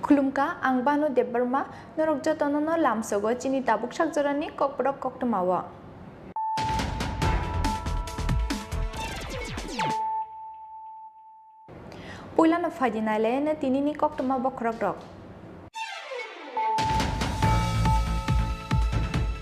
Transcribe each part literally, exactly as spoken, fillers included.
Khulumkha, ang Banu Debbarma, norok jotono no lamsogo chini tabuk sakjorani kokborok koktwmao. Puilano phaidi nailaino tinini koktwma bokhorokrok.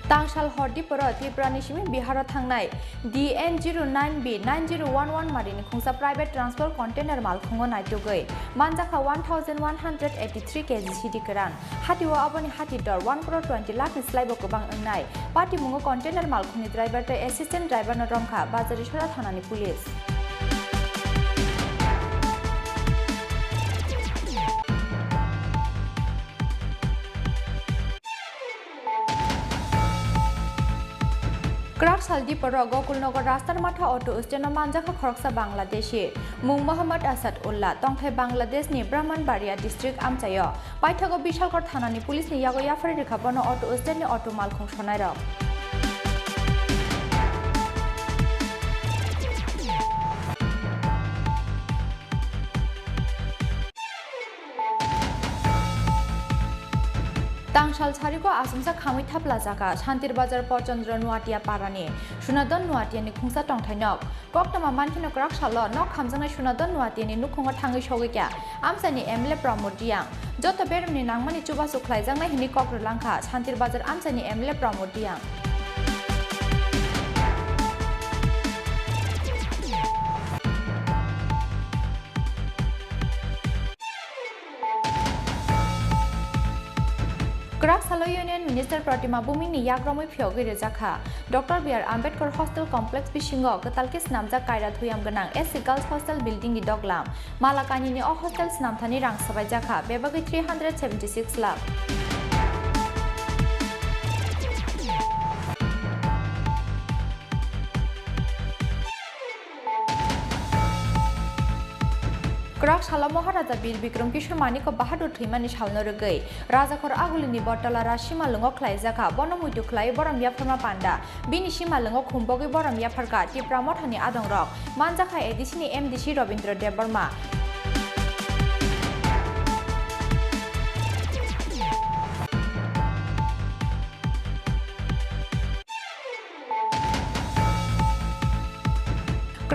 Tangsal hor diporo Tripurani simi Biharo thangnai D N zero nine B nine zero one one marini khungsa private transport container malkhungo naitugwi manjakha one thousand one hundred eighty three K G sidi kwran. Hatio aboni hati dor one crore twenty lakh ni slaibo kwbang wngnai. Patimungo container malkhungni driver tei assistant driver no romkha Bajarisora thanani police. Kwrak sal diporo Gokulnagar Rastar Matha auto stand-o manjakha khoroksa Bangladeshi, mung Mohammad Asad Ullah, tongthai Bangladeshni Brahmanbaria district amchaio. Paithago Bishalgarh thanani police-ni yago yaphari rikha bono auto stand-ni auto malkhung sonairok. Tangsal sariko achomsa khamwi thaplajakha Santir Bazar Pochandra Nuatia parani Sunadon Nuatiani khungsa tongthai nok. Koktwma mankheno kwrak salo nok khamjaknai Sunadon Nuatiani nukhungo thangwi sogwikha amchaini M L A Pramod Reang. Joto beremni nangmani chubachu khlaijaknai hwnwi kok rwlangkha Santir Bazar amchaini M L A Pramod Reang. Kwrak salo Union Minister Pratima Bhumikni yakromwi phiyogwi rwjakha Doctor B R Ambedkar Hostel Complex bisingo kwtal khe swnamjak kaira thuyam gwnang S C Girls Hostel building ni doglam. Mala kainwini o hostel swnamthani rang swbaijakha bebagwi three hundred seventy six lakh. Kwrak salo Maharaja Bir Bikram Kishore Manikya Bahadur thwimani salno rwgwi Rajakhor Agulini Bottola Rashima lwngo khlaijakha, bono muitu khlaiwi borom yapharma panda. Bini sima lwngo khumbogwi borom yapharkha Tipra Mothani adongrok, manjakha A D C ni M D C Robindra Debbarma.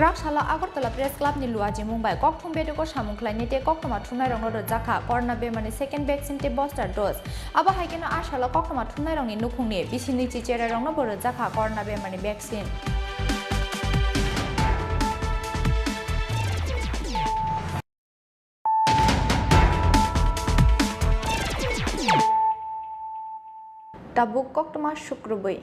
Kwrak salo Agartala Press Club ni luajimung bai kokthum bedugo samung khlainai tei koktwma thumnairokno rwjakha corona bemarni second vaccine tei booster dose. Abo hai kheno a salo koktwma thumnairokni nukhungni bisi nwichi cherairoknobo rwjakha corona bemarni vaccine. Tabuk koktwma sukrubwi.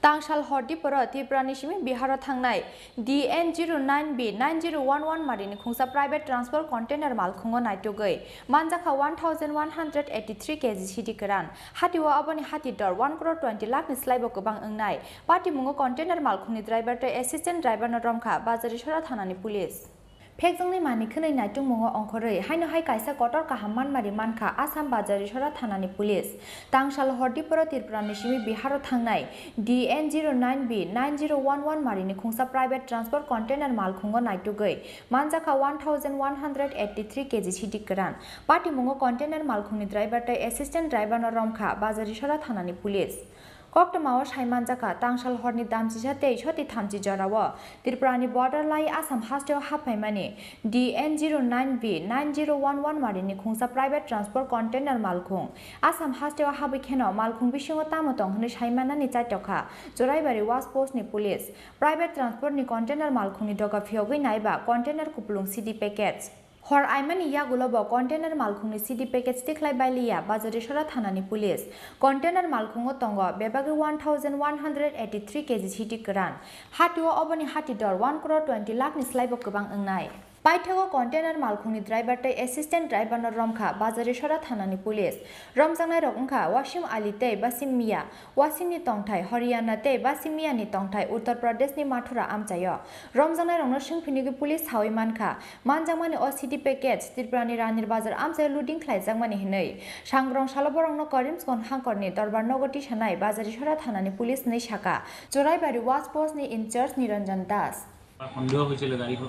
Tangsal hor diporo Tripurani simi Biharo thangnai D N zero nine B nine zero one one marini khungsa private transport container malkhungo naitugwi manjakha one thousand one hundred eighty three K G sidi kwran. Hatio aboni hati dor one crore twenty lakh ni slaibo kwbang wngnai. Patimungo container malkhungni driver tei assistant driver no romkha Bajarisora thanani police. Phekjaknai manwi khwnwi naitungmungo ongkhorwi haino hai kaisa kotor kaham manmari mankha Assam Bajarisora thanani police. Tangsal hor diporo Tripurani simi Biharo thangnai D N zero nine B nine zero one one marini khungsa private transport container malkhungo naitugwi manjakha one thousand one hundred eighty three K G sidi kwran. Patimungo container malkhungni driver tei assistant driver no romkha Bajarisora thanani police. Koktwmao saimanjakha, tangsal horni damchisa tei soti thamchi jorao Tripurani border lai Assam hasteo haphaimani D N zero nine B nine zero one one marini khungsa private transport container malkhung Assam hasteo habwi kheno malkhung bisingo tamo tong hwnwi saimanani chaitokha Choraibari Watch Post ni police. Private transport ni container malkhungni doga phiyogwi naiba container kupulung C D package. Hor aimani yagulo bo container malkhungni C D package tikhlai bailiya Bajarisora thanani police. Container malkhungo tongo bebagwi one thousand one hundred eighty three K G sidi kwran. Hatio oboni hati dor one crore twenty lakh ni slaibo kwbang wngnai. Paithago container malkhungni driver tei assistant driver no romkha Bajarisora thanani police. Romjaknairok wngkha Wasim Ali tei Basim Mia. Wasimni tongthai Haryana tei Basim Miani tongthai Uttar Pradeshni Mathura amchaio. Romjaknairokno swngphinigwi police sawi mankha, manjakmani o C D package Tripurani Ranir Bazar amchaio loading khlaijakmani hwnwi. Sangrong salo borokno Karimsgon hangkorni Dorbar nogo tisanai Bajarisora thanani police hwnwi saka Choraibari Watch Post ni in-charge Niranjan Das. সন্দেহ হৈছিলে গাড়ীখন,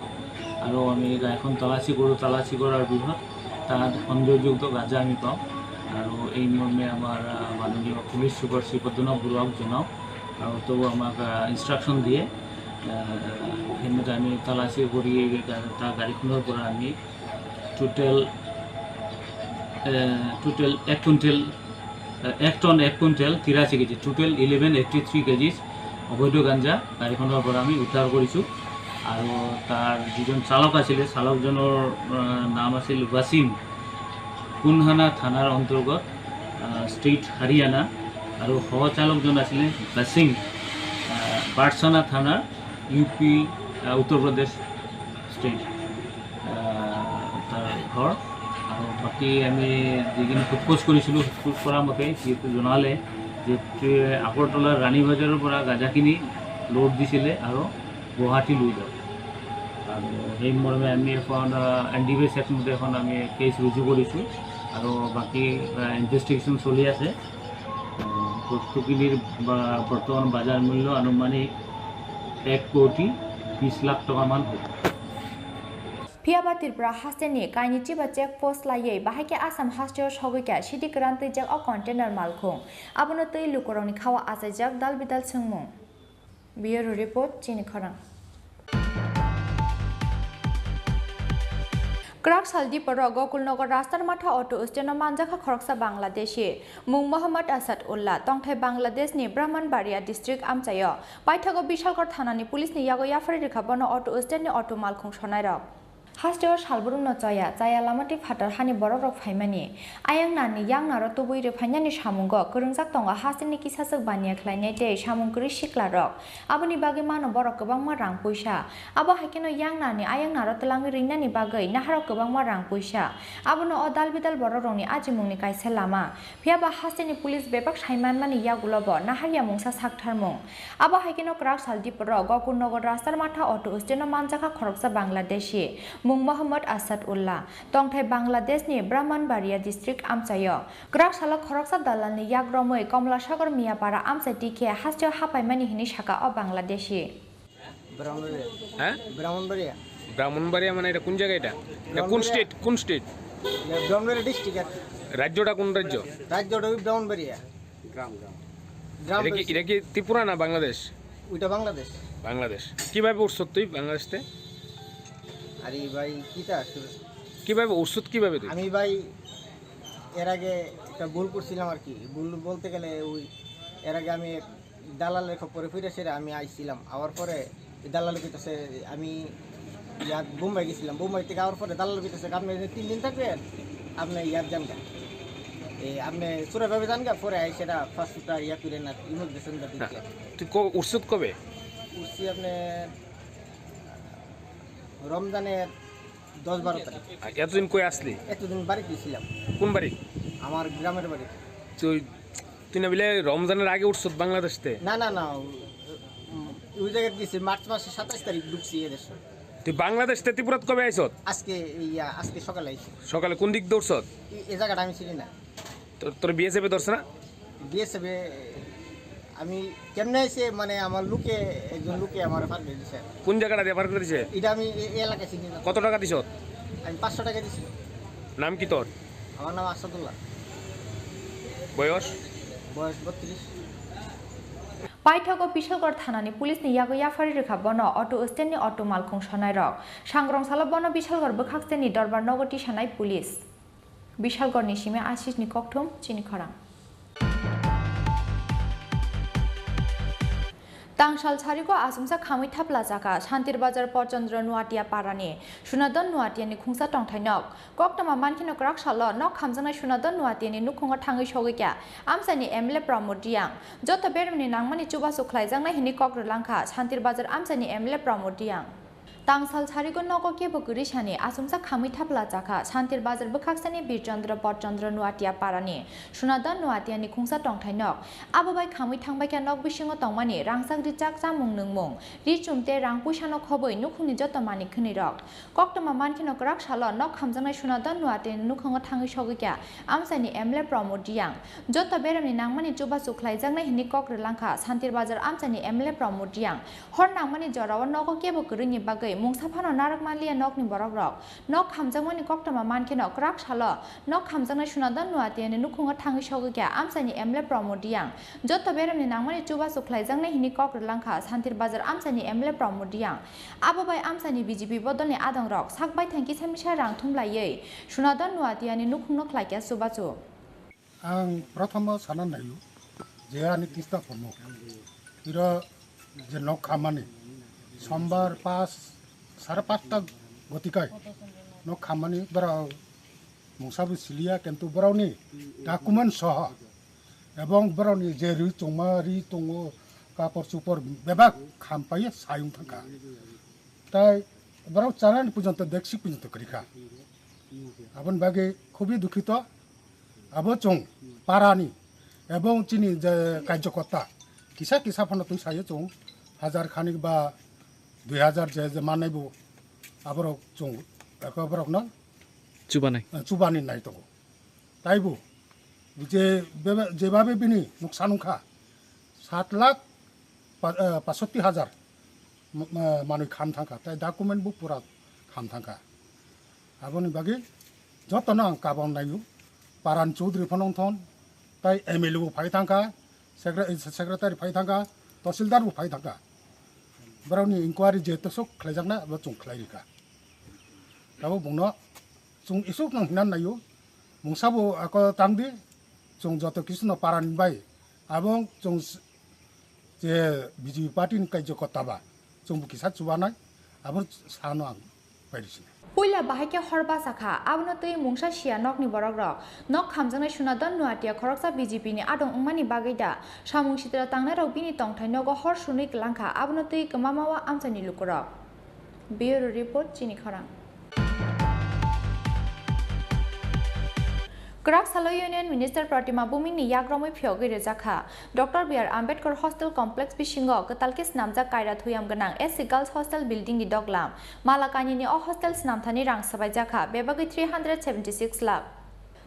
আৰু আমি গাড়ীখন তালাচী কৰোঁ। তালাচী কৰাৰ পিছত তাত সন্দেহযুক্ত গাঁজা আমি পাওঁ, আৰু এই মৰ্মে আমাৰ, আহ, মাননীয় পুলিচ চুপাৰ শ্ৰী পদ্মনাভ বৰুৱাক জনাওঁ, আৰু তেওঁ আমাক, আহ, ইনষ্ট্ৰাকশ্যন দিয়ে। আহ, সেইমতে আমি তালাচী কৰি গা-, তাৰ গাড়ীখনৰ পৰা আমি টোটেল, এ, টোটেল এক কুইণ্টেল, এ, এক টন এক কুইণ্টেল তিৰাশী কেজি, টোটেল ইলেভেন এইটি থ্ৰী কেজিজ অবৈধ গাঞ্জা গাড়ীখনৰ পৰা আমি উদ্ধাৰ কৰিছোঁ। আৰু তাৰ যিজন চালক আছিলে, চালকজনৰ, এ, নাম আছিল ৱাচিম, কুনহানা থানাৰ অন্তৰ্গত, এ, ষ্টেট হাৰিয়ানা, আৰু সহচালকজন আছিলে বাচিং, এ, বাৰচানা থানাৰ ইউ পি, এ, উত্তৰ প্ৰদেশ ষ্টেট। আহ, তাৰ ঘৰ। আৰু বাকী আমি যিখিনি সোধ পোছ কৰিছিলোঁ, সোধ পোছ কৰা মতে সিহঁতে জনালে যে, তে-, আগৰতলাৰ ৰাণী বজাৰৰ পৰা গাঁজাখিনি লোড দিছিলে আৰু গুৱাহাটী লৈ যাব। আৰু সেই মৰ্মে আমি এখন, আহ, N D P S act মতে এখন আমি কেছ ৰুজু কৰিছোঁ আৰু বাকী, আহ, ইনভেষ্টিগেশ্যন চলি আছে। আহ, বস্তুখিনিৰ বা-, বৰ্তমান বজাৰ মূল্য আনুমানিক এক কোটি বিশ লাখ টকামান হ'ব। Phiya ba Tripura hasteni kaini chiba check post laiwi bahai khe Assam hasteo sogwi kha sidi kwran twijak o container malkhung. Abono twi lukurokni khao achaijak dal bidal swngmung. Bureau report, chini khorang. Kwrak sal diporo Gokulnagar Rastar Matha auto stand-o manjakha khoroksa Bangladeshi, mung Mohammad Asad Ullah, tongthai Bangladeshni Brahmanbaria district amchaio. Paithago Bishalgarh thanani police-ni yago yapharwi rwkha bono auto stand-ni auto malkhung sonairok. Hasteo salbrumno chaya, chaya lama twi phatar hani borokrok phaimani. Ayang nani yang naro tubui rwphainani samungo kwrwngjak tongo hasteni kisaswk baniya khlainai tei samung kwrwi siklarok. Aboni bagwi mano borok kwbangma rang puisa. Abo hai kheno yang nani ayang naro twlangwi ringnani bagwi naharok kwbangma rang puisa. Abono o dal bidal borokrokni ajimungni kaisa lama. Phiya ba hasteni police bebak sai manmani yagulo bo naharya mungsa saktharmung. Abo hai kheno kwrak sal diporo Gokulnagar Rastar Matha auto stand-o manjakha khoroksa Bangladeshi, mung Mohammad Asad Ullah, tongthai Bangladeshni Brahmanbaria district amchaio. Kwrak salo khoroksa dalalni yak romwi Komlasagor Miyapara amchai tikhe hasteo hapaimani hinwi saka o Bangladeshi. Brahmanbaria. হ্যাঁ? ব্রাহ্মণবাড়িয়া। ব্রাহ্মণবাড়িয়া মানে এটা কোন জায়গা এটা? এটা কোন ব্রাহ্মণবাড়িয়া। স্টেট? কোন স্টেট? এটা ব্রাহ্মণবাড়িয়া ডিস্ট্রিক্ট আর কি। রাজ্যটা কোন রাজ্য? রাজ্যটা ওই ব্রাহ্মণবাড়িয়া। গ্রাম, গ্রাম। গ্রাম এটা কি, বলছি। এটা কি ত্রিপুরা না বাংলাদেশ? ওইটা বাংলাদেশ। বাংলাদেশ। কিভাবে উঠছত তুই বাংলাদেশতে? আরে ভাই, কিতা আসলে? কিভাবে উঠছত কিভাবে তুই? আমি ভাই এর আগে একটা ভুল করছিলাম আর কি। ভুল বলতে গেলে ওই এর আগে আমি এক দালালের খপ্পরে পড়ে সেটা আমি আইছিলাম। আওয়ার পরে এই দালালে কইতাছে আমি ইয়াত বোম্বাই গেছিলাম। বোম্বাই থেকে আওয়ার পরে দালালে কইতাছে, "আপনি এখানে তিন দিন থাকবেন, আপনি ইয়াত যান গা। এ, আপনি সুরাইভাবে যান গা, পরে আই সেটা পাসপোর্টটা ইয়া করে না, ইমিগ্রেশনটা না, দিতে।" তুই ক-, উঠছত কবে? উঠছি আপনি রমজানের দশ বারো তারিখ। আর এতদিন কই আসলি? এতদিন বাড়িতে ছিলাম। কোন বাড়ি? আমার গ্রামের বাড়ি। তুই, তুই না বলে রমজানের আগে উঠছত বাংলাদেশতে? না, না, না, উম, ওই জায়গায় গেছি, মার্চ মাসের সাতাশ তারিখ ঢুকছি এদেশে। তুই বাংলাদেশতে ত্রিপুরাত কবে আইছত? আজকে, ইয়া, আজকে সকালে আইছি। সকালে কোন দিক দৌড়ছত? এই, এই জায়গাটা আমি চিনি না। তোর, তোর বিএসএফ এ ধরছে না? বিএসএফ এ আমি কেমনে আইছে, মানে, আমার লোকে, একজন লোকে আমার পার করে দিছে। কোন জায়গাটা দিয়ে পার করে দিছে? এটা আমি এ-, এই এলাকায় চিনি না। কত টাকা দিছ? আমি পাঁচশো টাকা দিছি। নাম কি তোর? আমার নাম আসাদুল্লাহ। বয়স? বয়স বত্রিশ। Paithago Bishalgarh thanani police-ni yago yapharwi rwkha bono auto stand-ni auto malkhung sonairok. Sangrong salo bono Bishalgarh bwkhak stand-ni dorbar nogo tisanai police. Bishalgarhni simi Ashisni kokthum chini khorang. Tangsal sarigo achomsa khamwi thaplajak kha Santir Bazar Pochandra Nuatia parani Sunadon Nuatiani khungsa tongthai nok. Koktwma mankheno kwrak salo nok khamjaknai Sunadon Nuatiani nukhungo thangwi sogwi kha amchaini M L A Pramod Reang. Joto bermani nangmani chubachu khlaijaknai hwnwi kok rwlang kha Santir Bazar amchaini M L A Pramod Reang. Tangsal sarigo nogo kebo kwrwi sani achomsa khamwi thapla chakha Santir Bazar bwkhaksani Birchandra Potchandra Nuatia parani Sunadon Nuatiani khungsa tongthai nok. Abo bai khamwi thangbaikha nok bisingo tongmani rangchak richak chamung nungmung, ri chum tei rang puisano khobwi nukhungni joto manik khwnwi rok. Koktwma mankheno kwrak salo nok khamjaknai Sunadon Nuatiani nukhango thangwi sogwikha amchaini M L A Pramod Reang. Joto beramni nangmani chubachu khlaijaknai hwnwi kok rwlangkha Santir Bazar amchaini M L A Pramod Reang. Hor nangmani jorao nogo kebo kwrwini bagwi mungsa phano narwk manliya nokni borokrok. Nok khamjakmani koktwma mankheno kwrak salo nok khamjaknai Sunadon Nuatiani nukhungo thangwi sogwikha amchaini M L A Pramod Reang. Joto beramni nangmani chubachu khlaijaknai hwnwi kok rwlangkha Santir Bazar amchaini M L A Pramod Reang. Abo bai amchaini B J P bodolni adongrok sak baithang kisa misa rang thumlaiwi Sunadon Nuatiani nukhungno khlaikha chubachu. Ang prothomo sana naio je ani tista phunuk. Iro je nok khamani sombar pas, sare pasta gotikai nok khamani borok mungsa bo siliya, kintu borokni document soho ebong borokni je ri chungma ri tongo, kapor chupor bebak khampai sayung thangkha. Tai borok chanani pujonto deksi pujonto kwrwikha. Aboni bagwi khubui dukhito. Abo chwng parani ebong chini je karjokorta kisa kisa phano twi sayo chwng hajar khanik ba dui hajar je, je manai bo aborok chwng eko borokno chubanai. Eh, chubani nai tongo. Taibo je bebe-, jebabe bini nuksa nungkha sat lakh pa-, eh, pasotti hajar m-, eh, manwi kham thangkha, tei document bo pura kham thangkha. Aboni bagwi jotono ang kabang naio, paran chudri phano wngthon, tei M L A bo phai thangkha, sekre-, eh, secretary phai thangkha, tahsildar bo phai thangkha. Borokni inquiry je tosok khlaijakna abo chwng khlai rikha. Abo bungno chwng isuk nang hina naio, mungsa bo ako tangdi, chwng joto kisu no paran bai, abo chwng s-, je B J P party ni kaijokota ba, chwng bo kisa chubanai, abo sano ang pairi sini. Puila bahai khe hor basa kha, abono twi mungsa siya nokni borokrok. Nok khamjaknai Sunadon Nuatia khoroksa B J P ni adong wngmani bagwi da, samung sitra tangnairok bini tongthai nogo hor sunwi kwlangkha, abono twi kwmamao amchaini lukurok. Bureau Report, Chini Khorang. Kwrak salo Union Minister Pratima Bhumik ni yagromwi phiyogwi rwjakha. Doctor B R Ambedkar Hostel Complex bisingo kwtal khe snamjak kaira thuyam gwnang S C Girls Hostel building ni doglam. Mala kainwini o hostel snamthani rang swbaijakha, bebagwi three hundred seventy six lakh.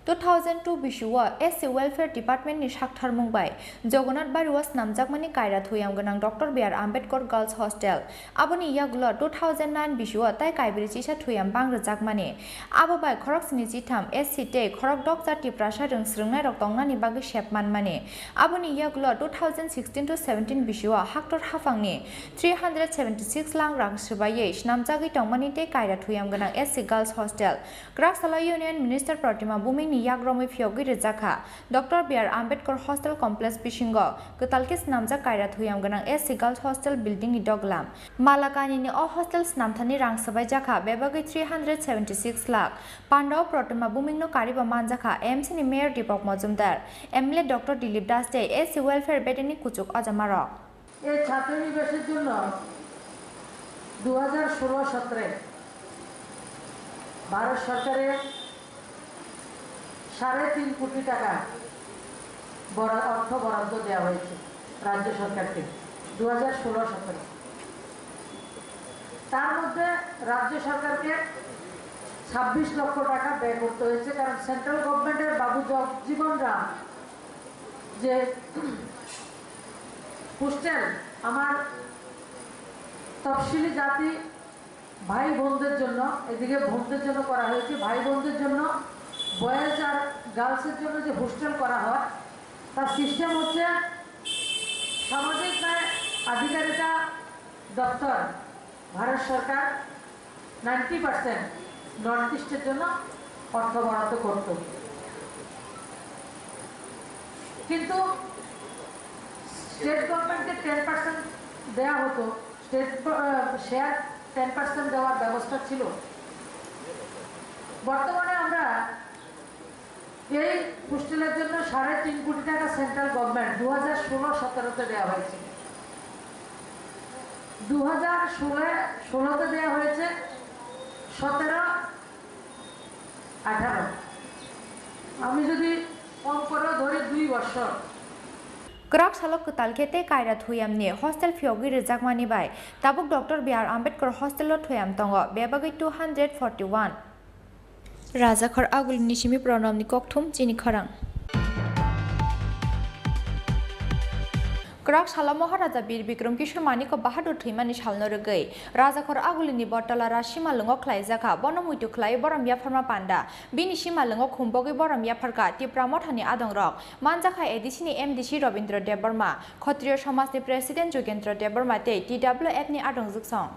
Two thousand two bisio S C Welfare Department ni saktharmung bai Jagannath Bari o snamjakmani kaira thuyam gwnang Doctor B R Ambedkar Girls Hostel. Aboni yagulo two thousand nine bisio tai kaibri chisa thuyam bang rwjakmani. Abo bai khoroksni chitham S C tei khorokdoksa Tiprasa rwng swrwngnairok tongnani bagwi sep manmani. Aboni yagulo two thousand sixteen to seventeen bisio haktor haphangni three hundred seventy six lang rang swbaiwi snamjagwi tongmani tei kaira thuyam gwnang S C Girls Hostel. Kwrak salo Union Minister Pratima Bhumik ni yagromwi phiyogwi rwjakha. Doctor B R Ambedkar Hostel Complex bisingo kwtal khe snamjak kaira thuyam gwnang S C Girls Hostel building ni doglam. Mala kainwini o hostel snamthani rang swbaijakha, bebagwi three hundred seventy six lakh. Pandao Pratima Bhumik no kariba manjakha M C ni Mayor Deepak Majumdar, M L A Doctor Dilip Das tei S C Welfare bedeni kuchuk ojamarok. এই ছাত্রনিবাসের জন্য দু হাজার ষোলো সতেরো ভারত সরকারের সাড়ে তিন কোটি টাকা বরা-, অর্থ বরাদ্দ দেওয়া হয়েছে রাজ্য সরকারকে দু হাজার ষোলো সতেরো। তার মধ্যে রাজ্য সরকারকে ছাব্বিশ লক্ষ টাকা ব্যয় করতে হয়েছে, কারণ সেন্ট্রাল গভর্নমেন্টের বাবু জগজীবন রাম যে হোস্টেল আমার তফসিলি জাতি ভাই বোনদের জন্য, এদিকে বোনদের জন্য করা হয়েছে, ভাই বোনদের জন্য বয়েজ আর গার্লসের জন্য যে হোস্টেল করা হয়, তার সিস্টেম হচ্ছে সামাজিক ন্যায় আধিকারিতা দপ্তর, ভারত সরকার নাইনটি পার্সেন্ট নর্থ ইস্টের জন্য অর্থ বরাদ্দ করত, কিন্তু স্টেট গভর্নমেন্টকে টেন পার্সেন্ট দেওয়া হতো, স্টেট শেয়ার টেন পার্সেন্ট দেওয়ার ব্যবস্থা ছিল। বর্তমানে আমরা এই হোস্টেলের জন্য সাড়ে তিন কোটি টাকা সেন্ট্রাল গভর্নমেন্ট দু হাজার ষোলো সতেরোতে দেওয়া হয়েছিল। দু হাজার ষোলো, ষোলোতে দেওয়া হয়েছে সতেরো আঠারো। আমি যদি কম করেও ধরি দুই বছর। Kwrak salo kwtal khe tei kaira thuyamni hostel phiyogwi rwjakmani bai tabuk Doctor B R Ambedkar hostel-o thuyam tongo, bebagwi two hundred forty one. Rajakhor Agulini simi Pranabni kokthum chini khorang. Kwrak salo Maharaja Bir Bikram Kishore Manikya Bahadur thwimani salno rwgwi Rajakhor Agulini Bottola Raj simalwngo khlaijakha, bono muitu khlaiwi borom yapharma panda. Bini simalwngo khumbogwi borom yapharkha Tipra Mothani adongrok. Manjakha A D C ni M D C Robindra Debbarma, Khotriyo Somajni President Jugendra Debbarma tei T W F ni adongjwksong.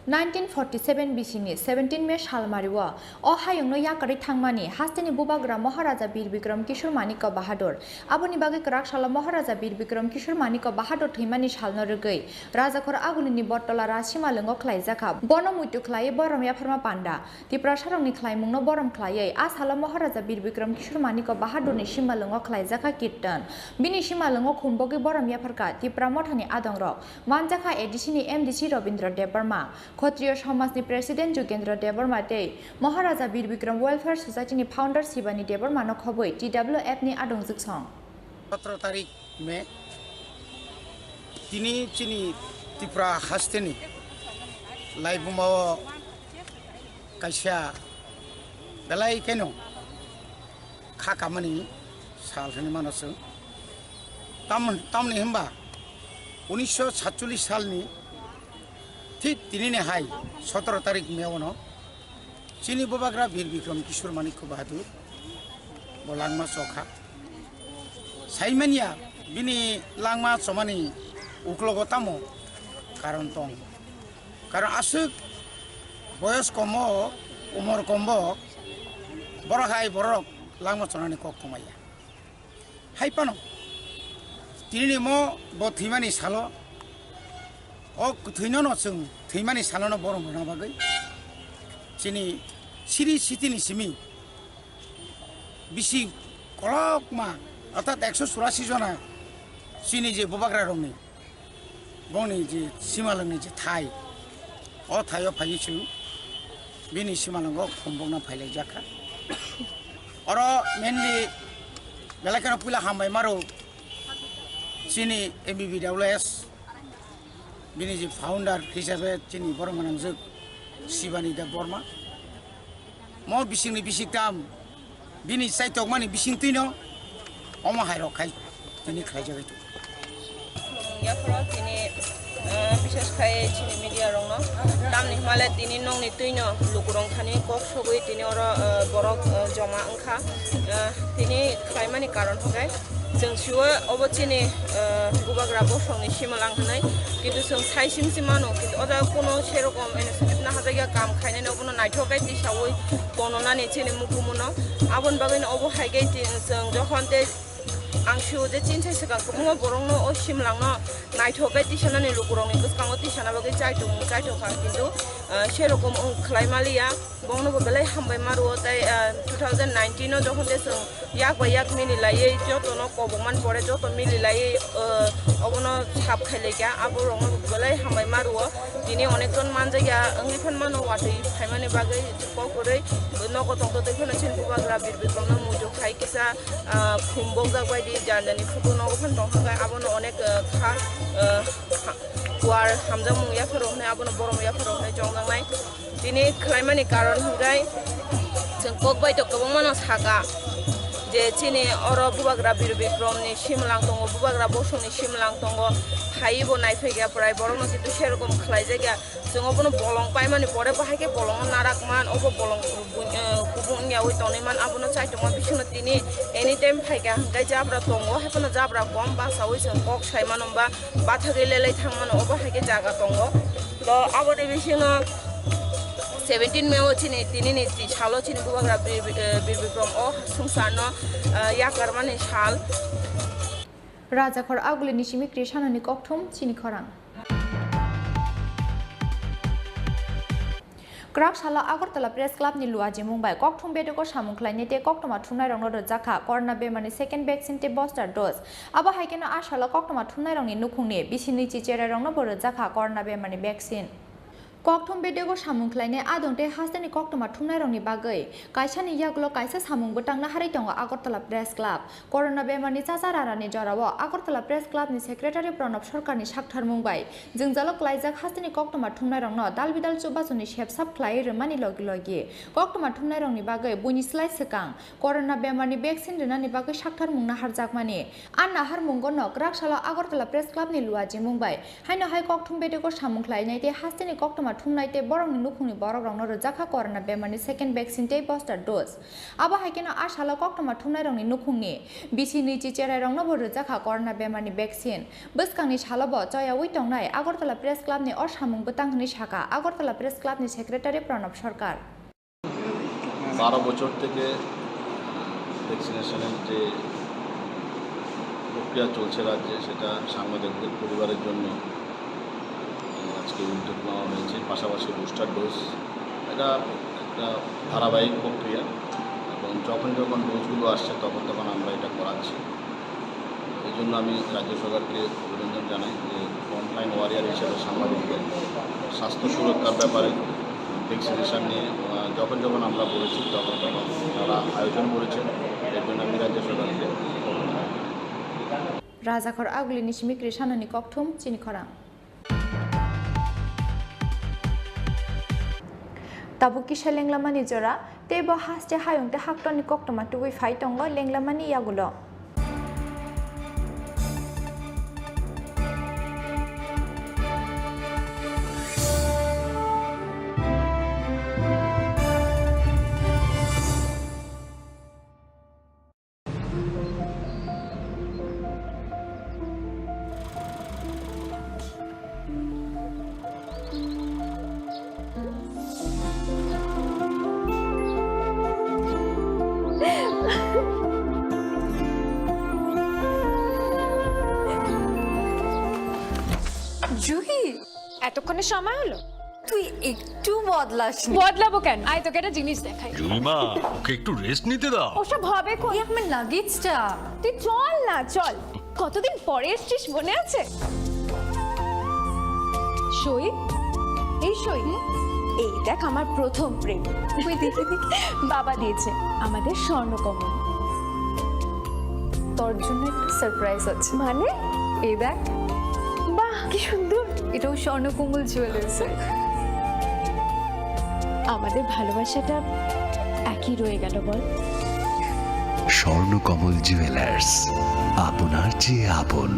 Nineteen forty seven bisini seventeen May salmario o hayungno yakarwi thangmani hasteni bubagra Maharaja Bir Bikram Kishore Manikya Bahadur. Aboni bagwi kwrak salo Maharaja Bir Bikram Kishore Manikya Bahadur thwimani salno rwgwi Rajakhor Agulini Bottola Raj simalwngo khlaijakha. Bono muitu khlaiwi borom yapharma panda. Tiprasarokni khlaimungno borom khlaiwi a salo Maharaja Bir Bikram Kishore Manikya Bahadurni simalwngo khlaijakha kirtan. Bini simalwngo khumbogwi borom yapharkha Tipra Mothani adongrok. Manjakha A D C ni M D C Robindra Debbarma, Khotriyo Somajni President Jugendra Debbarma tei Maharaja Bir Bikram Welfare Society ni founder Sibani Debbarmano khobwi T W F ni adongjwksong. Sotoro tarik May, tini chini Tripura hasteni laibumao kaisa belai kheno kha kamani sal hwnwi mano chwng. Tam-, tamni hwnba unisho satcholish salni thik tinini hai sotoro tarik May-ono chini bubagra Bir Bikram Kishore Manikya Bahadur bo langma chokha. Saimanya bini langma chomani uklogo tamo karon tong. Karon aswk boyos komo, umor kombo, borok hai borok langma chonani kok tongmaya. Hai phano, tinini mo bo thwimani salo, o kwthwinono chwng thwimani salono borom rwna bagwi chini siri sitini simi bisi kolokma, orthat ekso churasi jona chini je bubagrarokni, bongni je simalwngni je thai, o thaio phaiwi chwng bini simalwngo khumbokna phailaijak kha. Oro mainly belai kheno puila hambai maro chini M B B W S, bini je founder hisabe chini borok gwnangjwk Sibani Debbarma. Mo bisingni bisiktam bini chaitokmani bisingtwino omo hairok khai tini khlaijagwi tongo. Yaphoro tini, eh, bishes khai chini media rokno tamni hwnmale tini nokni twino lukurok thani kok sogwi tini oro, eh, borok, eh, joma wngkha. Eh, tini khlaimani karon hwnkhe chwng sio obo chini, eh, bubagra bosongni simalang hwnwi, kintu chwng sai simsi mano, kintu o jaga kuno serokom initiative naharjakya, kam khainani obono naithok khe tisaui tononani chini mukumuno. Aboni bagwino obo hai khe ti-, chwng jokhon tei ang sio je chini sai swkang kwbangma borokno o simalangno naithok khe tisanani lukurokni bwskango tisana bagwi chaitung chaithok kha, kintu, eh, serokom wng khlai maliya. Bongno bo belai hambai ma rwo, tei, ah, two thousand nineteen o jokhon tei chwng yak bai yak mili laiwi jotono kobokmani pore joto mili laiwi, ah, obono sap khai laikha, abo rokno bo belai hambai ma rwo. Tini onek jon manjakya wngwi phan mano watwi phaimani bagwi kok kwrwi nogo tongtotwi phano chini bubagra Bir Bikramno muitu khai kisa, ah, khum bokjak bai di jani jani photo nogo phano tongkha, abono onek, ah, kha, ah, ha-, kuar hamjakmung yapharo hwnwi abono borom yapharo hwnwi chongjaknai. Tini khlaimani karon hwnkhe chwng kok bai to kwbangmano saka je chini oro bubagra Bir Bikramni simalang tongo, bubagra bosongni simalang tongo, phaiwi bo naiphaikha prai borokno kintu serokom khlaijakya. Chwng obono bolong paimani pore bo hai khe bolongno narak man, obo bolong bu-, eh, kubung wngyaui tonwi man, abono chaitokma bisingno tini anytime phaikha hwnkhe jabra tongo, hai phano jabra kom basaui chwng kok sai mano ba bathagwi lelai thang mano, obo hai khe jaga tongo. To aboni bisingo seventeen May o chini, tinini ti salo chini bubagra Bir, Bir, eh, Bir Bikram o sungsarno, eh, yakarmani sal. Rajakhor Agulini simi Krishanani kokthum chini khorang. Kwrak salo Agartala Press Club ni luajimung bai kokthum bedego samung khlainai tei koktwma thumnairokno rwjakha corona bemarni second vaccine tei booster dose. Abo hai kheno a salo koktwma thumnairokni nukhungni bisi nwichi cherairoknobo rwjakha corona bemarni vaccine. Kokthum bedego samung khlainai adong tei hasteni koktwma thumnairokni bagwi kaisani yagulo kaisa samung bwtangna harwi tongo Agartala Press Club. Corona bemarni chacha rarani jorao Agartala Press Clubni Secretary Pranab Sarkarni saktharmung bai jwngjalo klaijak hasteni koktwma thumnairokno dal bidal chubachuni sepsap khlaiwi rwmani logi logi koktwma thumnairokni bagwi buini slai swkang corona bemarni vaccine rwnani bagwi saktharmung naharjakmani. A naharmungono kwrak salo Agartala Press Clubni luajimung bai haino hai kokthum bedego samung khlainai tei hasteni koktwma thumnai tei borokni nukhungni borokrokno rwjakha corona bemarni second vaccine tei booster dose. Abo hai kheno a salo koktwma thumnairokni nukhungni bisi nwichi cherairoknobo rwjakha corona bemarni vaccine. Bwskangni salobo choyaui tongnai Agartala Press Clubni o samung bwtang hwnwi sakha Agartala Press Clubni Secretary Pranab Sarkar. বারো বছর থেকে ভ্যাকসিনেশনের যে প্রক্রিয়া চলছে রাজ্যে, সেটা সাংবাদিকদের পরিবারের জন্য আজকে উদ্যোগ নেওয়া হয়েছে। পাশাপাশি বুস্টার ডোজ, এটা একটা ধারাবাহিক প্রক্রিয়া এবং যখন যখন ডোজগুলো আসছে, তখন তখন আমরা এটা করাচ্ছি। এই জন্য আমি রাজ্য সরকারকে অভিনন্দন জানাই যে ফ্রন্টলাইন ওয়ারিয়ার হিসেবে সাংবাদিকদের স্বাস্থ্য সুরক্ষার ব্যাপারে ভ্যাকসিনেশন নিয়ে, আহ, যখন যখন আমরা বলেছি, তখন তখন তারা আয়োজন করেছেন। এর জন্য আমি রাজ্য সরকারকে অভিনন্দন জানাই। Rajakhor Agulini simi Krishanani kokthum chini khorang. Tabuk kisa lenglamani jora, tei bo haste hayung tei haktorni koktwma tubui phai tongo lenglamani yagulo. Juhi, এতক্ষণে সময় হলো? তুই একটু বদলাসনি। বদলাবো কেন? আয়, তোকে একটা জিনিস দেখাই। জুলিমা, ওকে একটু রেস্ট নিতে দাও। ওসব হবে কোন? এই আমার লাগেজটা। তুই চল না, চল। কতদিন পরে এসছিস, মনে আছে? সই, এই সই। হুম? এই দেখ, আমার প্রথম প্রেম। ওই দেখে দেখে। বাবা দিয়েছে আমাদের স্বর্ণকমল। তোর জন্য একটা সারপ্রাইজ আছে। মানে? এই দেখ। বাহ, কি সুন্দর। এটাও স্বর্ণকমল জুয়েলার্সের। আমাদের ভালোবাসাটা একই রয়ে গেল, বল? স্বর্ণকমল জুয়েলার্স, আপনার চেয়ে আপন।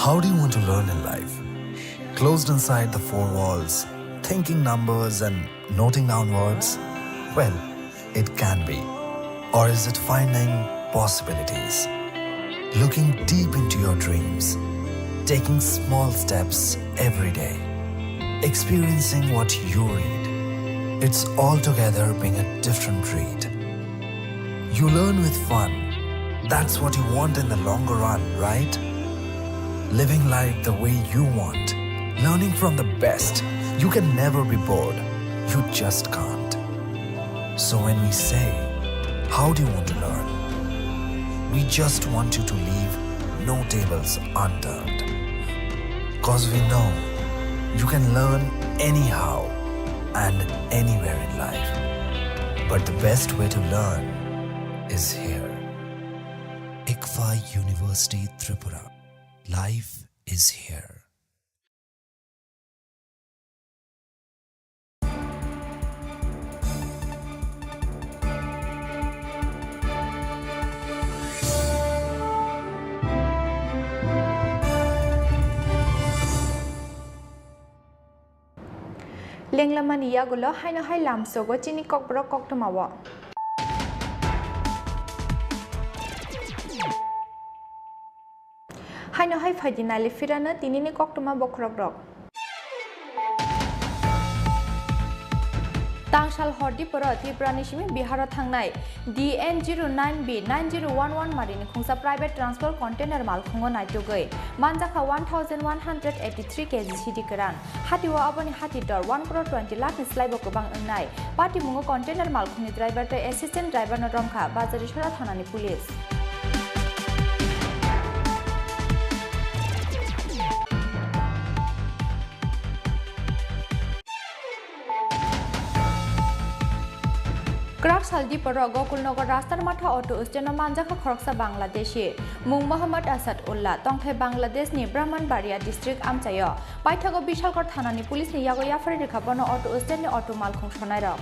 How do you want to learn in life? Closed inside the four walls, thinking numbers and noting down words? Well, it can be. Or is it finding possibilities? Looking deep into your dreams, taking small steps every day, experiencing what you read. It's altogether being a different breed. You learn with fun. That's what you want in the longer run, right? Living life the way you want. Learning from the best. You can never be bored. You just can't. So when we say, "How do you want to learn?" We just want you to leave no tables unturned. 'Cause we know you can learn anyhow and anywhere in life. But the best way to learn is here. ICFAI University Tripura. Life is here. Lenglamani yagulo haino hai lamsogo chini kokborok koktwmao. Haino hai phaidi nali phirano tinini koktwma bokhorokrok. Tang Sal hordi poro Tripura ni simi Bihar o thangnai D N zero nine B nine zero one one mari ni khungsa private transport container malkhungo naitugwi manjakha one thousand one hundred eighty three K G sidi kwran. Hati o aboni hati dor one crore twenty lakh ni slai bo kwbang wngnai. Patimungo container malkhungni driver tei assistant driver no romkha Bazari Sora thana ni police. Kwrak sal diporo Gokulnagar Rastar Matha auto stand o manjakha khoroksa Bangladeshi, mung Mohammad Asad Ullah, tongthai Bangladesh ni Brahmanbaria district amchaio. Paithago Bishalgarh thana ni police ni yago yapharwi rwkha bono auto stand ni auto malkhung sonairok.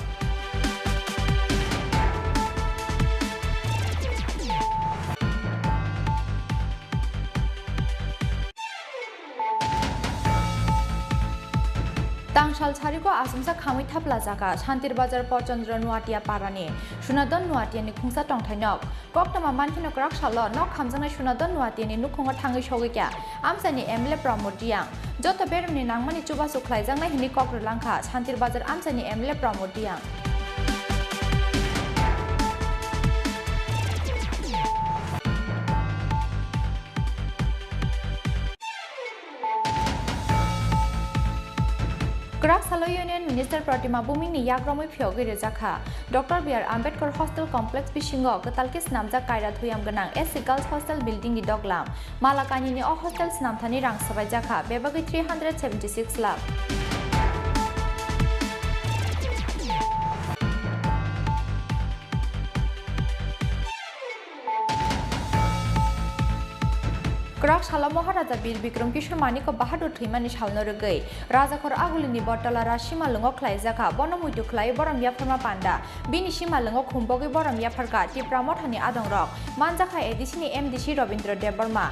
Tangsal sariko asongsa khamwi thaplajaka Shantir Bazar Pochondro Nuatia parani Sunadon Nuatiani khungsa tongthai nok. Koktwma mankheno kwrak salo nok khamjaknai Sunadon Nuatiani nukhungo thangwi sogwi kha amchaini M L A Pramod Reang. Joto beremni nangmani chubachu khlaijaknai hwnwi kok rwlangkha Shantir Bazar amchaini M L A Pramod Reang. Kwrak salo Union Minister Pratima Bhumikni yagromwi phiyogwi rwjakha Doctor B R Ambedkar Hostel Complex bisingo kwtal khe snamjak kaira thuyam gwnang S C Girls Hostel building ni doglam. Mala kainwini o hostel snamthani rang swbaijakha bebagwi three hundred seventy six lakh. Kwrak salo Maharaja Bir Bikram Kishore Manikya Bahadur thwimani salno rwgwi Rajakhor Agulini Bottola Raj Simalwngo khlaijakha. Bono muitu khlaiwi borom yapharma panda. Bini simalwngo khumbogwi borom yapharkha Tipra Mothani adongrok. Manjakha A D C ni M D C Robindra Debbarma.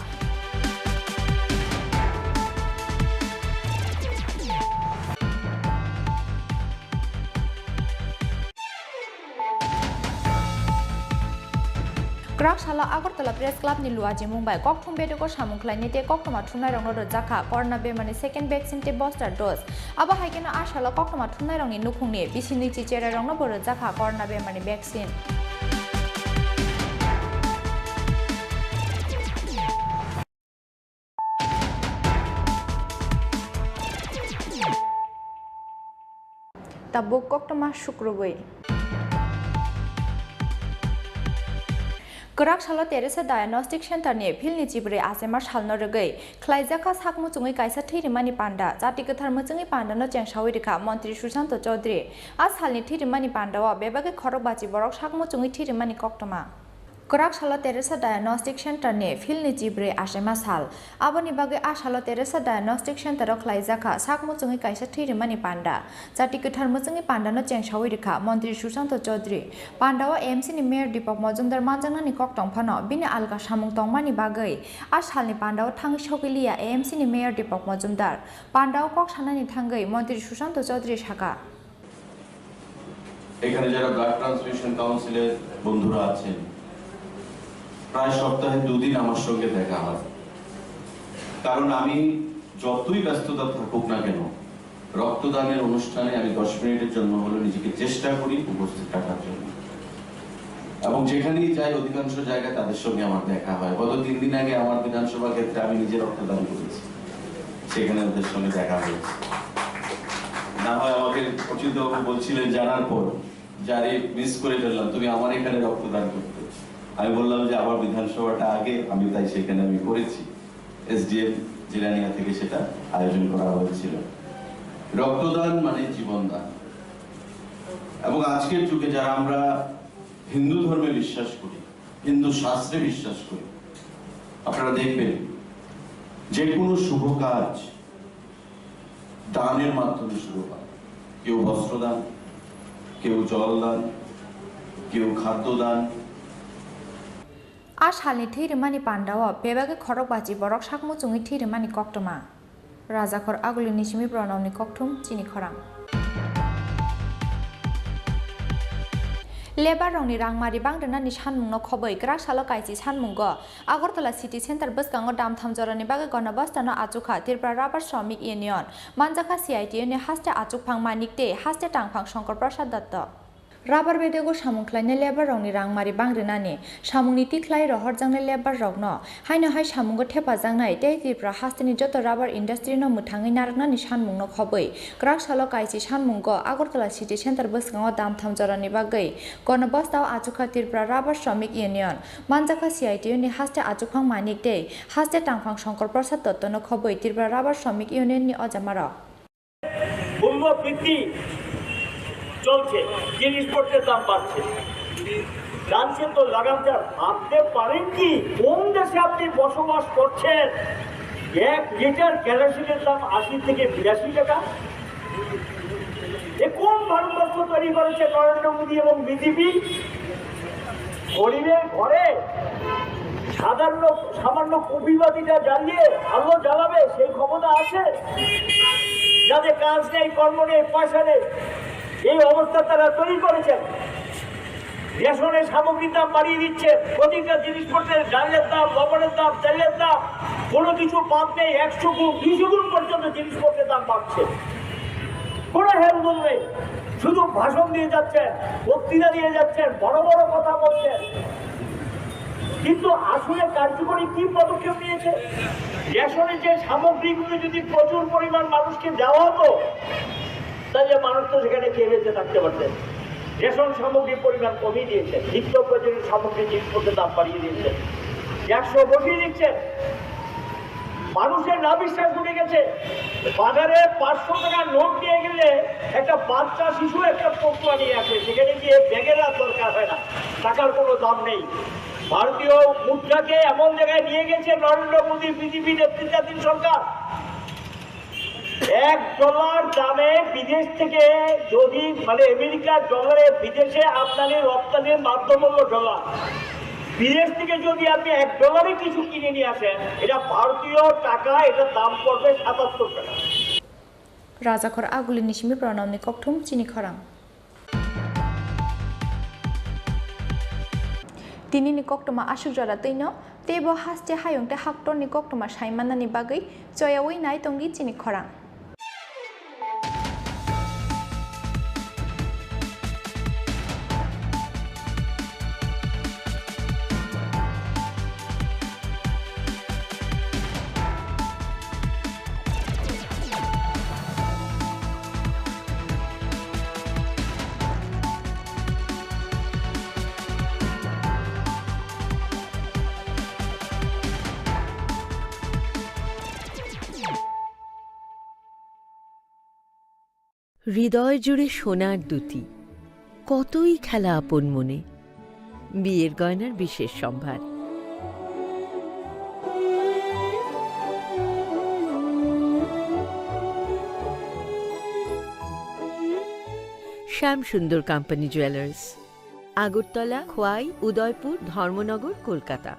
Kwrak salo Agartala Press Club ni luajimung bai kokthum bedego samung khlainai tei koktwma thumnairokno rwjakha corona bemani second vaccine tei booster dose. Abo hai kheno a salo koktwma thumnairokni nukhungni bisini chicherairokno bo rwjakha corona bemani vaccine. Tabuk koktwma sukrubwi. Kwrak salo Teresa Diagnostic Center ni philni chibrwi achaima salno rwgwi khlaijakha sak muchungwi kaisa thwi rimani panda. Chati kwthar muchungwi pandano chengsawi rwkha Montri Sushanto Chaudhary. A salni thwi rimani pandao bebagwi khorok bachi borok sak muchungwi thwi rimani koktwma. Kwrak salo Teresa Diagnostic Center ni philni chibrwi achaima sal. Aboni bagwi a salo Teresa Diagnostic Center o khlaijakha sak muchungwi kaisa thwi rimani panda. Chati kwthar muchungwi pandano chengsawi rwkha Montri Sushanto Chaudhary. Pandao A M C ni Mayor Deepak Majumdar manjaknani kok tong phano bini alka samung tongmani bagwi a salni pandao thangwi sogwi liya A M C ni Mayor Deepak Majumdar. Pandao kok sanani thangwi Montri Sushanto Chaudhary saka. এখানে যারা blood transfusion কাউন্সিলের বন্ধুরা আছেন, প্রায় সপ্তাহে দুদিন আমার সঙ্গে দেখা হয়, কারণ আমি যতই ব্যস্ততা থাকুক না কেন, রক্তদানের অনুষ্ঠানে আমি দশ মিনিটের জন্য হলেও নিজেকে চেষ্টা করি উপস্থিত থাকার জন্য। এবং যেখানেই যাই, অধিকাংশ জায়গায় তাদের সঙ্গে আমার দেখা হয়। গত তিন দিন আগে আমার বিধানসভা ক্ষেত্রে আমি নিজে রক্তদান করেছি, সেখানে ওদের সঙ্গে দেখা হয়েছে। না হয় আমাকে অচ্যুতবাবু বলছিলেন জানার পর যে, "আরে, মিস করে ফেললাম, তুমি আমার এখানে রক্তদান করতে।" আমি বললাম যে, "আমার বিধানসভাটা আগে, আমি তাই সেখানে আমি করেছি।" এসডিএম জিরানিয়া থেকে সেটা আয়োজন করা হয়েছিল। রক্তদান মানে জীবনদান। এবং আজকের যুগে যারা আমরা হিন্দু ধর্মে বিশ্বাস করি, হিন্দু শাস্ত্রে বিশ্বাস করি, আপনারা দেখবেন যে কোনো শুভ কাজ দানের মাধ্যমে শুরু হয়। কেউ বস্ত্রদান, কেউ জল দান, কেউ খাদ্য দান। A salni thwi rwmani pandao bebagwi khorok bachi borok sak muchungwi thwi rwmani koktwma. Rajakhor Agulini simi Pranobni kokthum chini khorang. Labour rokni rangmari bang rwnani sanmungno khobwi kwrak salo kaisi sanmungo Agartala City Centre bwskango damtham jorani bagwi gonobostano achukha Tripura Rubber Shramik Union. Manjakha C I T U ni haste achukphang Manik tei haste tangphang Shankar Prasad Dotto. Rubber bedego samung khlainai labour rokni rangmari bang rwnani samungni tikhlai rohorjaknai labour rokno haino hai samungo thepajaknai tei Tripura hasteni joto rubber industry no mwthangwi narwknani sanmungno khobwi kwrak salo kaisi sanmungo Agartala City Centre bwskango damtham jorani bagwi gonobostao achukha Tripura Rubber Shramik Union. Manjakha C I T U ni haste achukphang Manik tei haste tangphang Shankar Prasad Dotto no khobwi Tripura Rubber Shramik Union ni ojamarok. মূল্য বৃদ্ধি চলছে, জিনিসপত্রের দাম বাড়ছে। জানছেন তো লাগামদার, ভাবতে পারেন কি কোন দেশে আপনি বসবাস করছেন? এক লিটার কেরোসিনের দাম আশি থেকে বিরাশি টাকা। এ কোন ভারতবর্ষ তৈরি করেছে নরেন্দ্র মোদী এবং বিজেপি? গরিবের ঘরে সাধারণ সামান্য কপিবাতিটা জ্বালিয়ে আলো জ্বালাবে সেই ক্ষমতা আছে? যাদের কাজ নেই, কর্ম নেই, পয়সা নেই, এই অবস্থা তারা তৈরি করেছেন। রেশনের সামগ্রীর দাম বাড়িয়ে দিচ্ছে, প্রতিটা জিনিসপত্রের ডালের দাম, লবণের দাম, তেলের দাম, কোনো কিছু বাদ নেই, একশো গুণ, দুইশো গুণ পর্যন্ত জিনিসপত্রের দাম বাড়ছে। কোনো হেলদোল নেই, শুধু ভাষণ দিয়ে যাচ্ছেন, বক্তৃতা দিয়ে যাচ্ছেন, বড় বড় কথা বলছেন, কিন্তু আসলে কার্যকরী কি পদক্ষেপ নিয়েছে? রেশনের যে সামগ্রীগুলো যদি প্রচুর পরিমাণ মানুষকে দেওয়া হতো, তাহলে মানুষ তো সেখানে খেয়ে বেঁচে থাকতে পারতেন। রেশন সামগ্রীর পরিমাণ কমিয়ে দিয়েছে, নিত্য প্রয়োজনীয় সামগ্রী জিনিসপত্রের দাম বাড়িয়ে দিয়েছে, একশো বসিয়ে দিচ্ছে। মানুষের না বিশ্বাস উঠে গেছে। বাজারে পাঁচশো টাকার নোট নিয়ে গেলে একটা বাচ্চা শিশু একটা পড়ুয়া নিয়ে আসে, সেখানে গিয়ে ব্যাগের আর দরকার হয় না, টাকার কোনো দাম নেই। ভারতীয় মুদ্রাকে এমন জায়গায় নিয়ে গেছে নরেন্দ্র মোদী বিজেপি নেতৃত্বাধীন সরকার, এক ডলার দামে বিদেশ থেকে যদি, মানে, আমেরিকার ডলারে বিদেশে আমদানি রপ্তানির মাধ্যম হলো ডলার। বিদেশ থেকে যদি আপনি এক ডলারে কিছু কিনে নিয়ে আসেন, এটা ভারতীয় টাকা, এটার দাম পড়বে সাতাত্তর টাকা। Rajakhor Aguli ni simi pranamni kokthum chini khorang. Tinini koktwma aswk jora twino, teibo haste hayung tei haktorni koktwma sai mannani bagwi choyaui nai tongdi chini khorang. হৃদয় জুড়ে সোনার দুতি, কতই খেলা আপন মনে। বিয়ের গয়নার বিশেষ সম্ভার। শ্যাম সুন্দর কোম্পানি জুয়েলার্স, আগরতলা, খোয়াই, উদয়পুর, ধর্মনগর, কলকাতা।